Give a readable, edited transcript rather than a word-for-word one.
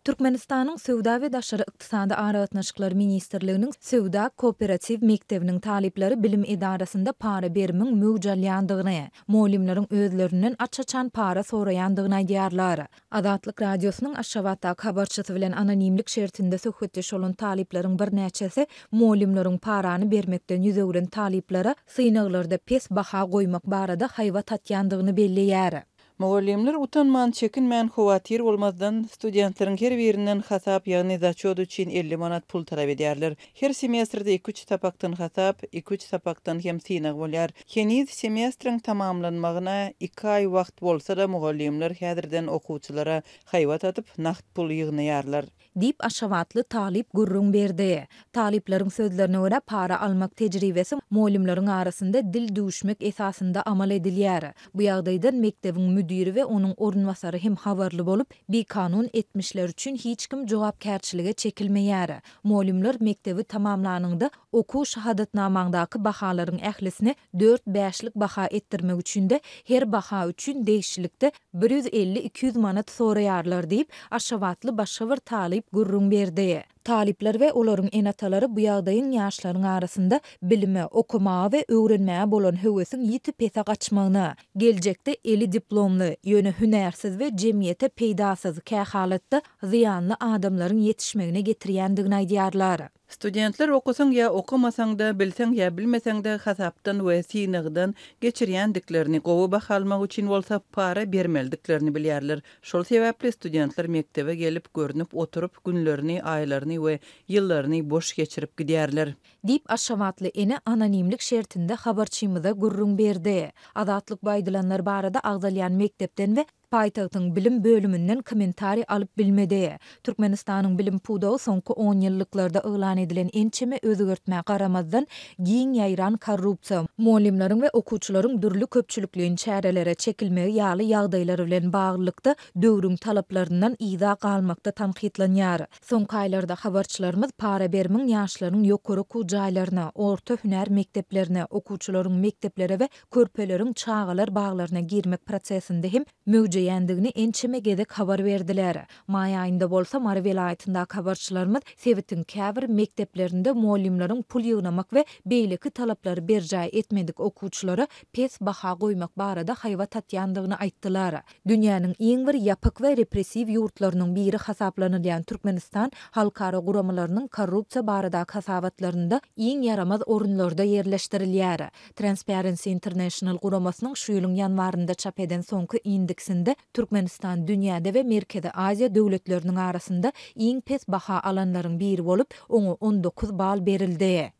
Türkmenistanyň Söwda we daşary ykdysady aragatnaşyklar ministrliginiň Söwda kooperatiw mekdebiniň talyplary bilim edarasynda para berimiň möwç alýandygyny, mugallymlaryň özlerinden aç-açan para soraýandygyny aýdýarlar. Azatlyk Radiosynyň Aşgabatdaky habarçysy bilen anonimlik şertinde söhbetdeş bolan talyplaryň birnäçesi mugallymlaryň parany bermekden ýüz öwren talyplara synaglarda pes baha goýmak barada haýbat atýandygyny belleýär. Mugallymlar utanman, çekinmän, howatyr bolmazdan, studentleriň her birinden hasap, ýagny zaçýot üçin 50 manat pul talap edýärler. Her semestrde iki-üç sapakdan hasap, iki-üç sapakdan hem synag bolýar. Heniz semestriň tamamlanmagyna iki aý wagt bolsa-da, mugallymlar häzirden okuwçylara haýbat atyp, nagt pul ýygnaýarlar. Diýip, aşgabatly talyp gürrüň berdi. Talyplaryň sözlerine görä, para almak tejribesi mugallymlaryň arasynda dil düwüşmek esasynda amal edilýär. Bu ýagdaýdan mekdebiň müdiri we onuň orunbasary hem habarly bolup, bikanun etmişler üçin hiç kim jogapkärçilige çekilmeýär. Mugallymlar mekdebi tamamlanyňda okuw şahadatnamaňdaky bahalaryň ählisini dört-bäşlik baha etdirmek üçin-de her baha üçin degişlilikde 150-200 manat soraýarlar diýip, aşgabatly başga bir talyp gürrüň berdi. Talyplar we olaryň ene-atalary bu ýagdaýyň ýaşlaryň arasynda bilime, okamaga we öwrenmäge bolan höwesiň ýiti pese gaçmagyna, geljekde eli diplomly, ýöne hünärsiz we jemgyýete peýdasyz, kähalatda zyýanly adamlaryň ýetişmegine getirýändigini aýdýarlar. Studentler okasaň ýa okamasaň-da, bilseň ýa bilmeseň-de hasapdan we synagdan geçirýändiklerini, gowy baha almak üçin bolsa para bermelidiklerini bilýärler. Şol sebäpli studentler mekdebe gelip, görnüp oturyp, günlerini, aýlaryny we ýyllaryny boş geçirip gidýärler. Diýip, aşgabatly ene anonimlik şertinde habarçymyza gürrüň berdi. Azatlyk bu aýdylanlar barada agzalýan mekdepden we Paýtagtyň bilim bölüminden kommentariý alyp bilmedi. Türkmenistanyň bilim pudagy soňky onýyllyklarda yglan edilen ençeme özgertmä garamazdan, giň ýaýran korrupsiýa, mugallymlaryň we okuwçylaryň dürli köpçülikleýin çärelere çekilmegi ýaly ýagdaýlar bilen baglylykda döwrüň talaplaryndan yza galmakda tankytlanýar. Soňky aýlarda habarçylarymyz para berimiň ýaşlaryň ýokary okuw jaýlaryna, orta hünär mekdeplerine, okuwçylaryň mekdeplere we körpeleriň çagalar baglaryna girmek prosesinde hem möwjeýändigini ençeme gezek habar berdiler. Maý aýynda bolsa Mary welaýatyndaky habarçylarymyz sebitiň käbir mekdeplerinde mugallymlaryň pul ýygnamak we beýleki talaplary berjaý etmedik okuwçylara pes baha goýmak barada haýbat atýandygyny aýtdylar. Dünýäniň iň bir ýapyk we repressiw ýurtlarynyň biri hasaplanylýan Türkmenistan halkara guramalarynyň korrupsiýa baradaky hasabatlarynda iň ýaramaz orunlarda ýerleşdirilýär. Transparency International guramasynyň şu ýylyň ýanwarynda çap eden soňky indeksinde Türkmenistan dünýäde we Merkezi Aziýa döwletleriniň arasynda iň pes baha alanlaryň biri bolup, oňa 19 bal berildi.